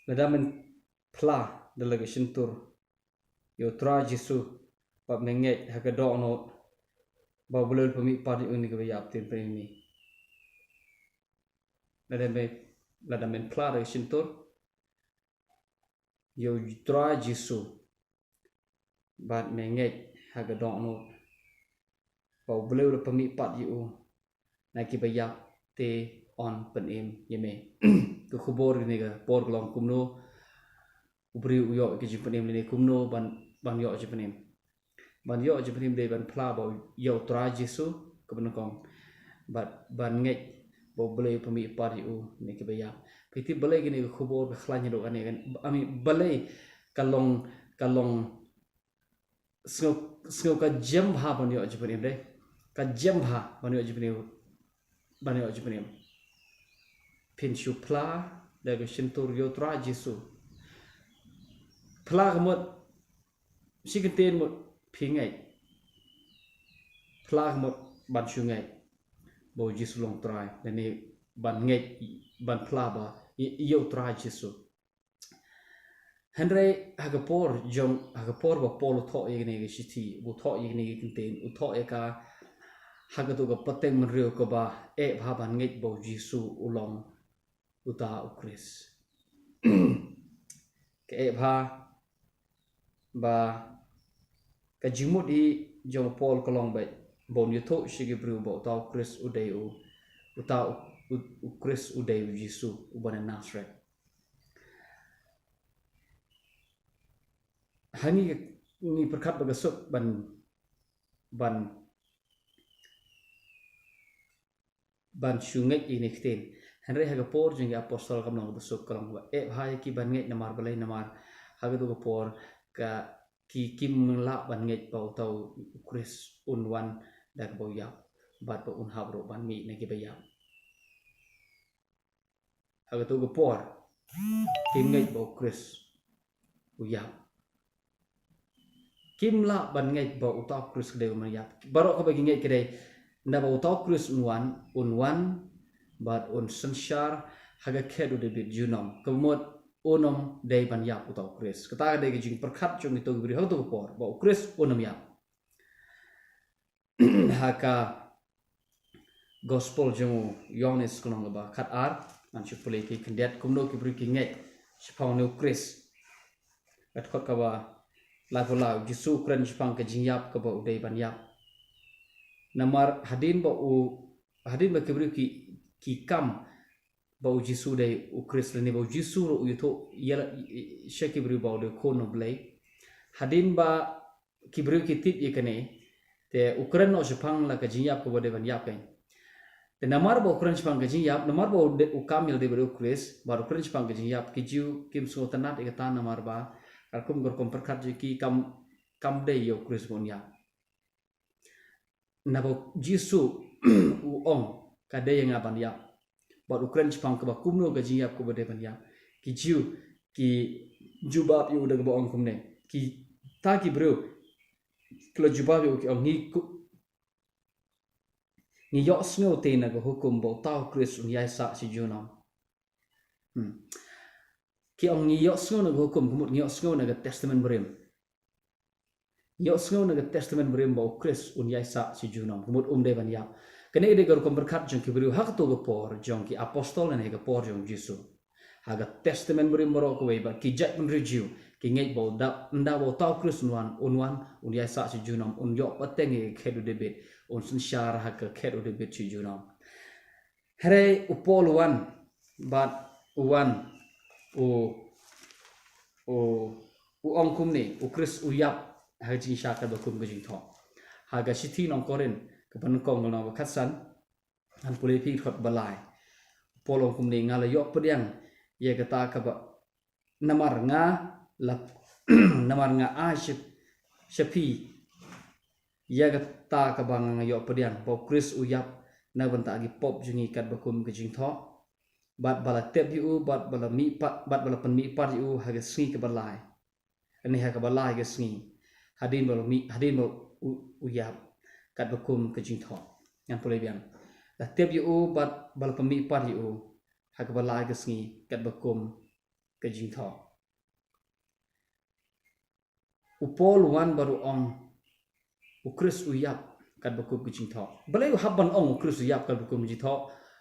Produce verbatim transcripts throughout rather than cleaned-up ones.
Lada men phla da la ka shyntur ïa u Trai Jisu, bad men ngeit ha ka dohnud ba U Blei u la pynmih pat ïa u na kiba ïap, te yn pynim ïa me. Lada men, lada men phla da ka shyntur ïa u Trai Jisu, bad men ngeit ha ka dohnud ba U Blei u la pynmih pat ïa u na kiba ïap, te yn pynim ïa me. Ka khubor kane ka por ka long kumno, u briew u ïoh ka jingpynim lane kumno ban, ban ïoh jingpynim. Ban ïoh jingpynim dei ban phla ba ïa u Trai Jisu, kaba nyngkong. Bad ban ngeit ba U Blei u pynmih pat ïa u na kiba ïap. Phi tip balei kane ka khubor ka khlaiñ haduh kane, kan, I mean, balei ka long, ka long sngew, sngew ka jem bha ban ïoh jingpynim, dei. Ka jem bha ban ïoh jingpynim, ban ïoh jingpynim. Phin shu phla da ka shyntur ïa u Trai Jisu. Phla ka mut, shi kyntien mut, phi ngeit. Phla ka mut ban shu ngeit ba u Jisu u long Trai, lane ban ngeit, ban phla ba ïa, ïa u Trai Jisu. Hynrei ha ka por jong, ha ka por ba Paul u thoh ïa kane ka shithi, u thoh ïa kane ka kyntien, u thoh ïa ka ha katu ka pateng bynriew kaba eh bha ban ngeit ba u Jisu u long uta u Khrist. Ka eh bha ba ka jingmut hi jong u Paul ka long ba, ba un ïathuh sha ki briew ba uta u Khrist u dei u, uta u, u, u Khrist u dei u Jisu uba na Nasareth. Ha ngi, ngi pyrkhat ba ka suk ban, ban, ban shu ngeit ïa kine ki ktien. Hynrei ha ka por jong ki apostol kam long kaba suk, ka long kaba eh bha ïa ki ban ngeit. Namar balei? Namar ha katu ka por ka, ki, kim lah ban ngeit ba uta u Khrist un wan da kaba ïap, bad ba un hap ruh ban mih na kiba ïap. Ha katu ka por kim ngeit ba u Khrist u ïap. Kim lah ban ngeit ba uta u Khrist ka dei uba ïap. Baroh kaba ki ngeit ka dei, naba uta u Khrist un wan, un wan bad un synshar ha ka khet u David junom. Ka mut un ym dei ban ïap uta u Khrist. Kata ka dei ka jingpyrkhat jong kito ki briew ha katu ka por, ba u Khrist un ym ïap. Ha ka Gospel jong u Ïoannis ka lynnong kaba khatar, ngan shu pule ki khyndiat, kumno ki briew ki ngeit shaphang une u Khrist. Ka dkhot kaba laiphew lai, u Jisu u kren shaphang ka jingïap kaba u dei ban ïap. Namar hadien ba u, hadien ba ki briew ki, ki kam ba u Jisu u dei u Khrist, lane ba u Jisu ruh u ïathuh ïa la, sha ki briew ba u dei u Khun u Blei. Hadien ba ki briew ki tip ïa kane, te u kren noh shaphang la ka jingïap kaba u dei ban ïap kein. Te namar ba u kren shaphang ka jingïap, namar ba u dei, u kam ïa lade ba u dei u Khrist, bad u kren shaphang ka jingïap, ki Jiw kim sngewtynnad ïa kata namar ba, katkum ka rukom pyrkhat jong ki, kam, kam dei ïa u Khrist ba un ïap. Naba u Jisu u ong, ka dei ïa nga ban ïap. Bad u kren shaphang kaba kumno ka jingïap kaba u dei ban ïap. Ki Jiw ki jubab ïa u da kaba ong kumne. Kita ki briew ki la jubab ïa u, ki ong, ngi ku-, ngi ïohsngew te na ka hukum ba uta u Khrist un ïaisah shi junom. Hmm. Ki ong ngi ïohsngew na ka hukum, ka mut ngi ïohsngew na ka Testament Barim. Ngi ïohsngew na ka Testament Barim ba u Khrist un ïaisah shi junom, ka mut um dei ban ïap. Kane ka dei ka rukom pyrkhat jong ki briew ha kato ka por jong ki apostol ne ka por jong u Jisu. Ha ka Testament Barim baroh kawei, bad ki jaitbynriew Jiw ki ngeit ba u da, ynda ba uta u Khrist un wan, un wan, un ïaisah shi junom, un ïoh pateng ïa ka khet u David, un synshar ha ka khet u David shi junom. Hynrei u Paul u wan, bad u wan, u, u, u ong kumne, u Khrist u ïap ha ka jingshisha katba kum ka jingthoh. Ha ka shithi nong Korinth kaba nyngkong, ka lynnong ba khatsan, ngan pule ïa phi ka dkhot ba lai. U Paul u ong kumne, nga la ïoh pdiang ïa kata kaba, namar nga la, namar nga ai sha, sha phi ïa kata kaba nga, nga ïoh pdiang, ba u Khrist u ïap na ka bynta ki pop jong ngi katba kum ka jingthoh, bad ba la tep ïa u, bad ba la mih pat, bad ba la pynmih pat ïa u ha ka sngi kaba lai, ne ha kaba lai ka sngi, hadien ba la mih, hadien ba u, u ïap, katba kum ka jingthoh. Ngan pule biang. La tep ïa u, bad ba la pynmih pat ïa u ha kaba lai ka sngi katba kum ka jingthoh. U Paul u wan bad u ong, u Khrist u ïap katba kum ka jingthoh. Balei u hap ban ong u Khrist u ïap katba kum ka jingthoh?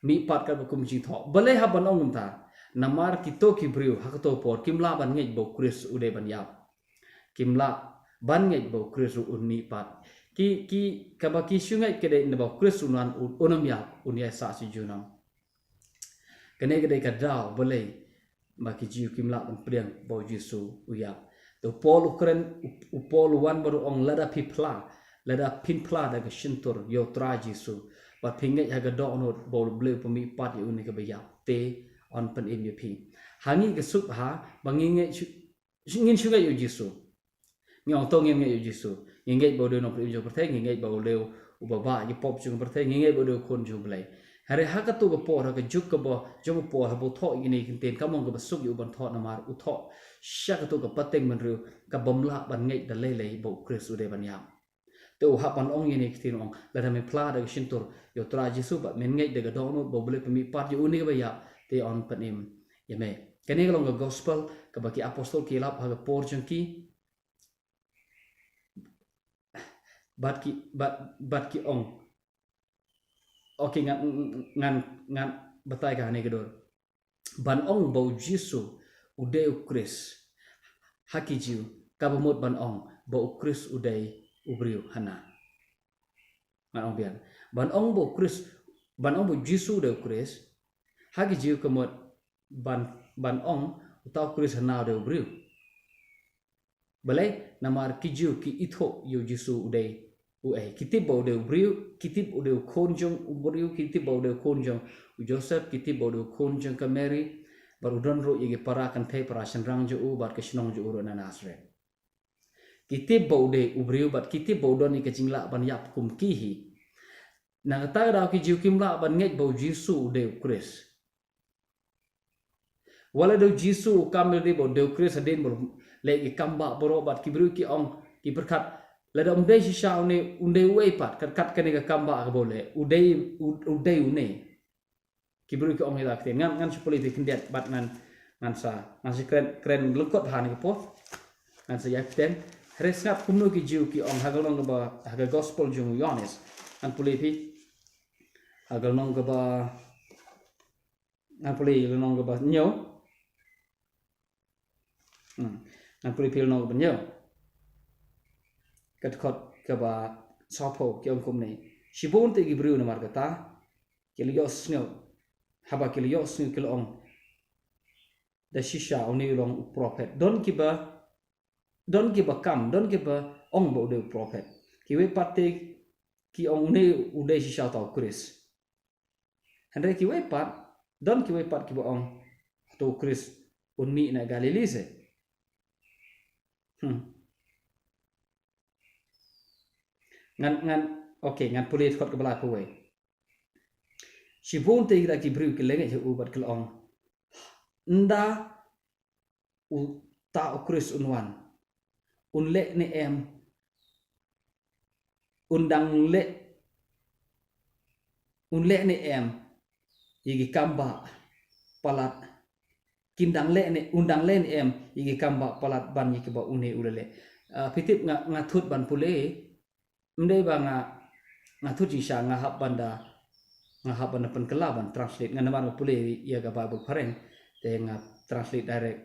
Mihpat katba kum ka jingthoh. Balei hap ban ong kumta? Namar kito ki briew ha kato por kim lah ban ngeit ba u Khrist u dei ban ïap. Kim lah ban ngeit ba u Khrist u un mihpat. Ki, ki, kaba ki shu ngeit ka dei naba u Khrist un wan, un, un ym ïap, un ïai sah sha junom. Kane ka dei ka daw balei ba ki Jiw kim lah ban pdiang ba u Jisu u ïap. Te u Paul u kren, u, u Paul u wan bad u ong, lada phi phla, lada phin phla da ka shyntur ïa u Trai Jisu, bad phi ngeit ha ka dohnud ba u Blei u pynmihpat ïa une kaba ïap, te yn pynim ïa phi. Ha ngi ka suk ha ba ngi ngeit shu, ngin shu ngeit ïa u Jisu. Ngi ong to ngin ngeit ïa u Jisu. Ngi ngeit ba u dei u nongpynim jong ka pyrthei, ngi ngeit ba u dei uba bah ïa ki pop jong ka pyrthei, ngi ngeit ba u dei u khun jong u Blei. Hynrei ha kato ka por, ha ka juk kaba jong u Paul, haba u thoh ïa kine ki ktien, kam long kaba suk ïa u ban thoh namar u thoh sha kato ka pateng bynriew kaba ym lah ban ngeit da lei lei ba u Khrist u dei ban ïap. Te u hap ban ong ïa kine ki ktien, u ong, lada me phla da ka shyntur ïa u Trai Jisu bad men ngeit da ka dohnud ba u Blei u pynmihpat ïa une kaba ïap, te yn pynim ïa me. Kane ka long ka gospel kaba ki apostol ki lap ha ka por jong ki. Bad ki, bad, bad ki ong. Okay, ngan, ngan, ngan batai ka hangne ka dur. Ban ong ba u Jisu u dei u Khrist ha ki Jiw kaba mut ban ong ba u Khrist u dei u briew hana. Ngan ong biang. Ban ong ba u Khrist, ban ong ba u Jisu u dei u Khrist ha ki Jiw ka mut ban, ban ong uta u Khrist hana u dei u briew. Balei? Namar ki Jiw ki ithuh ïa u Jisu u dei uei. Ki tip ba u dei u briew, ki tip u dei u khun jong u briew, ki tip ba u dei u khun jong u Joseph, ki tip ba u dei u khun jong ka Mary, bad u don ruh ïa ki para kynthei para shynrang jong u bad ka shnong jong u ruh na Nazareth. Ki tip ba u dei u briew bad ki tip ba u don ïa ka jinglah ban ïap kum ki hi. Na kata ka daw ki Jiw kim lah ban ngeit ba u Jisu u dei u Khrist. Wat la dei u Jisu u kam, dei ba u dei u Khrist hadien ba u leh ki kam bah baroh bad ki briew ki ong, ki pyrkhat, lada um dei shisha une, un dei uei pat, kat kat kane ka kam bah kaba u leh, u dei, u, u dei une. Ki briew ki ong ïa la ka ktien. Ngan, ngan shu pule ïa phi khyndiat bad ngan, ngan sa, ngan sa kren, kren lyngkot ha kane ka por. Ngan sa ïa ktien. Hynrei sngap kumno ki Jiw ki ong ha ka lynnong kaba, ha ka gospel jong u Ïohannes. Ngan pule ïa phi. Ha ka lynnong kaba, ngan pule ïa ka lynnong kaba hynñiew. Hmm. Ngan pule ïa phi lynnong kaba hynñiew. Ka dkhot kaba sawphew ki ong kumne. Shibun te ki briew namar kata ki la ïohsngew. Haba ki la ïohsngew ki la ong, da shisha une u long u prophet. Don kiba, don kiba kam, don kiba ong ba u dei u prophet. Kiwei pat te ki ong une u dei shisha uta u Khrist. Hynrei kiwei pat, don kiwei pat kiba ong, uta u Khrist un mih na Galili se. Hmm. Ngan, ngan, okay, ngan pule dkhot kaba laiphew wei. Shibun te ki da ki briew ki la ngeit ha u bad ki la ong, ynda uta u Khrist un wan, un leh ne em, un dang leh, un leh ne em ïa ki kam bah palat, kin dang leh ne, un dang leh ne em ïa ki kam bah palat ban ïa kiba une u la leh. Ah, phi tip nga, nga thut ban pule, ym dei ba nga, nga thut jingshisha, nga hap ban da, nga hap ban da pynkylla ban translate. Nga namar nga pule ïa ka Bible phareng, te nga translate direct.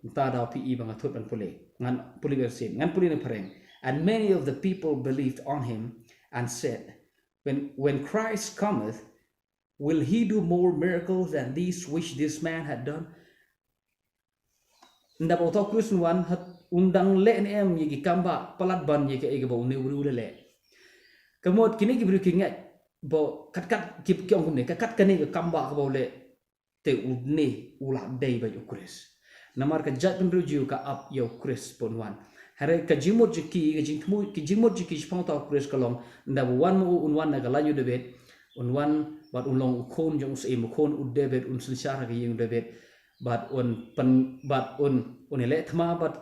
Mynta daw phi i ba nga thut ban pule. Ngan pule biang shisien. Ngan pule na phareng. And many of the people believed on him and said, when, when Christ cometh, will he do more miracles than these which this man had done? Ynda ba uta u Khrist un wan, hato un dang leh ne em ïa ki kam bah palat ban ïa kiei kiba une u briew u la leh. Ka mut kine ki briew ki ngeit ba kat kat ki, ki ong kumne, kat kat kane ka kam bah kaba u leh, te une u la dei beit u Khrist. Namar ka jaitbynriew Jiw ka ap ïa u Khrist ba un wan. Hynrei ka jingmut jong ki, ka jingthmu, ka jingmut jong ki shaphang uta u Khrist ka long, ynda ba u wan ma u, un wan na ka lain u David, un wan bad un long u khun jong u syiem, u khun u David, un synshar ha ka ïing u David, bad un pyn, bad un, un ïaleh thma bad,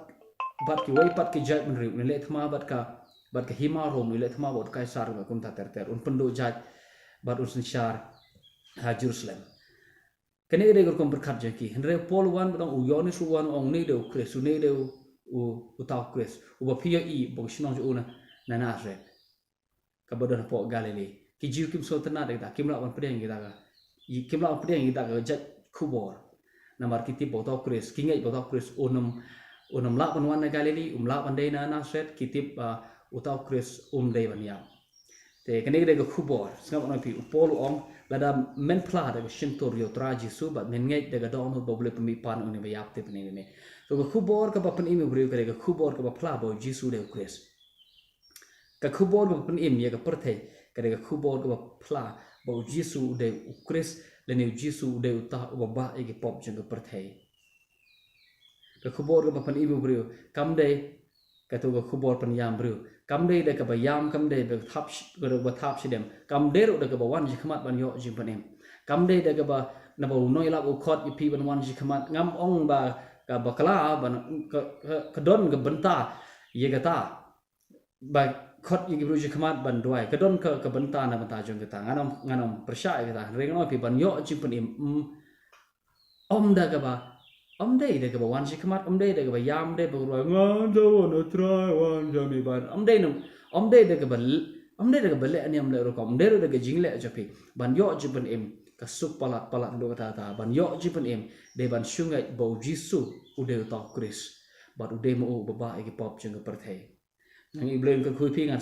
bad kiwei pat ki jaitbynriew, un ïaleh thma bad ka, bad ka hima Rom, un ïaleh thma bad u Kaisar, bad kumta ter ter, un pynduh jait bad un synshar ha Jerusalem. Kane ka dei ka rukom pyrkhat jong ki. Hynrei u Paul u wan bad u ong, u Ïoannis u wan u ong, une dei u Khrist, une dei u, u, uta u Khrist uba phi ïohi ba u shnong jong u na, na Nasareth. Kaba don hapoh Galili. Ki Jiw kim sngewtynnat ïa kita, kim lah ban pdiang ïa kita ka, kim lah ban pdiang ïa kita ka jait khubor. Namar ki tip ba uta u Khrist, ki ngeit ba uta u Khrist un ym, un ym lah ban wan na Galili, um lah ban dei na Nasareth, ki tip ba uta u Khrist um dei ban ïap. Te kane ka dei ka khubor, sngap noh phi, u Paul u ong, lada men phla da ka shyntur ïa u Trai Jisu, bad men ngeit da ka dohnud ba U Blei u pynmih pan une ba ïap, te pynim ïa me. To ka khubor kaba pynim ïa u briew ka dei ka khubor kaba phla ba u Jisu u dei u Khrist. Ka khubor kaba pynim ïa ka pyrthei ka dei ka khubor kaba phla ba u Jisu u dei u Khrist, lane u Jisu u dei uta uba bah ïa ki pop jong ka pyrthei. Ka khubor kaba pynim ïa u briew kam dei kato ka khubor pynïam briew. Kam dei da kaba ïam, kam dei da kaba thap sh-, da kaba thap shadem. Kam dei ruh da kaba wan shakhmat ban ïoh jingpynim. Kam dei da kaba, naba u nongïalap u khot ïa phi ban wan shakhmat. Ngam ong ba ka bakla, ban, ka, ka, ka don ka bynta ïa kata ba khot ïa ki briew shakhmat ban duwai. Ka don ka, ka bynta na bynta jong kata. Ngan ym, ngan ym pyrshah ïa kata. Hynrei ngan ong ïa phi, ban ïoh jingpynim, mm, ym da kaba, ym dei da kaba wan shakhmat, ym dei da kaba ïam, ym dei ba ka ruh, ngan da wan, O Trai, wan sha me ban. Ym dei nang, ym dei da kaba l-, ym dei da kaba leh niam leh rukom, ym dei ruh da ka jingleh jong phi ban ïoh jingpynim. Ka suk palat, palat ruh kata, kata ban ïoh jingpynim dei ban shu ngeit ba u Jisu u dei uta u Khrist, bad u dei ma u uba bah ïa ki pop jong ka pyrthei. Ngan ïa U Blei un kyrkhu ïa phi, ngan